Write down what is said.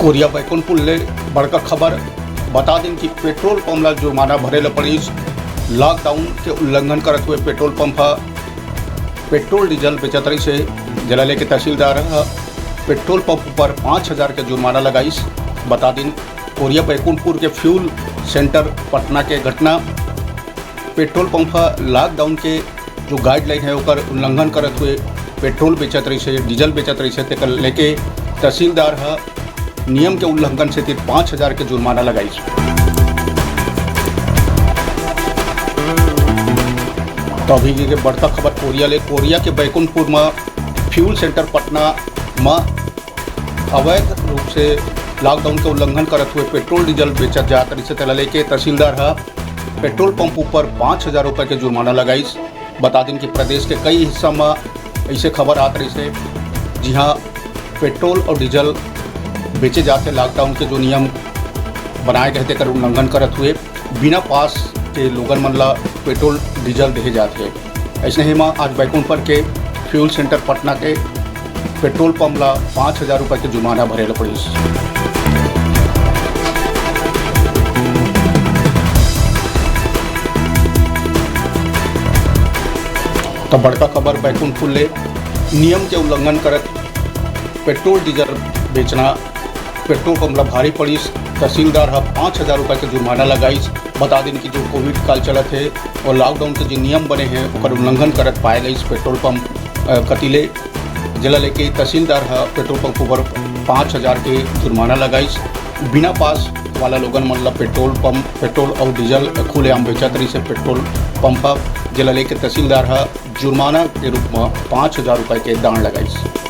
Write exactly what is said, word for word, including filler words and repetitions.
कोरिया बैकुंठपुर ले बड़का खबर। बता दिन कि पेट्रोल पंप ला जुर्माना भरे ल पड़िस। लॉकडाउन के उल्लंघन करत हुए पेट्रोल पंप ह पेट्रोल डीजल बेचत रहिस हे, जेला लेके तहसीलदार ह पेट्रोल पंप ऊपर पाँच हजार के जुर्माना लगाइस। बता दिन कोरिया बैकुंठपुर के फ्यूल सेंटर पटना के घटना। पेट्रोल पंप ह लॉकडाउन के जो गाइडलाइन है ओकर उल्लंघन करत हुए पेट्रोल बेचत रहिस हे, डीजल बेचत रहिस हे, तेकर लेके तहसीलदार ह नियम के उल्लंघन सेती पाँच हजार के जुर्माना लगाइस। तो अभी के बड़का खबर कोरिया ले। कोरिया के बैकुंठपुर म फ्यूल सेंटर पटना म अवैध रूप से लॉकडाउन के उल्लंघन करत हुए पेट्रोल डीजल बेचत जात रहिस हे, तेला लेके तहसीलदार ह पेट्रोल पंप ऊपर पाँच हजार रुपए के जुर्माना लगाइस। बता दिन कि प्रदेश के कई हिस्सा म ऐसे खबर आत रहिस हे, जिहां पेट्रोल और डीजल बेचे जात हे, लॉकडाउन के जो नियम बनाए गए तेकर उल्लंघन करत हुए बिना पास के लोगन मन ला पेट्रोल डीजल देहे जात हे। ऐसने ही म आज बैकुंठपुर के फ्यूल सेंटर पटना के पेट्रोल पंप ला पाँच हजार रुपए के जुर्माना भरे ल पड़िस। तो बड़का खबर बैकुंठपुर ले। नियम के उल्लंघन करत पेट्रोल डीजल बेचना पेट्रोल पंप ला भारी पड़िस। तहसीलदार ह पाँच हजार रुपए के जुर्माना लगाइस। बता दिन कि जो कोविड काल चलत हे और लॉकडाउन के जो नियम बने हे ओकर उल्लंघन करत पाए गइस पेट्रोल पंप, अ, कति ले, जेला लेके तहसीलदार ह पेट्रोल पंप ऊपर पाँच हजार के जुर्माना लगाइस। बिना पास वाला लोगन मन ला पेट्रोल पंप, पेट्रोल और डीजल खुलेआम बेचत रहिस हे पेट्रोल पंप ह, जेला लेके तहसीलदार ह जुर्माना के रूप म पाँच हजार रुपए के दंड लगाइस।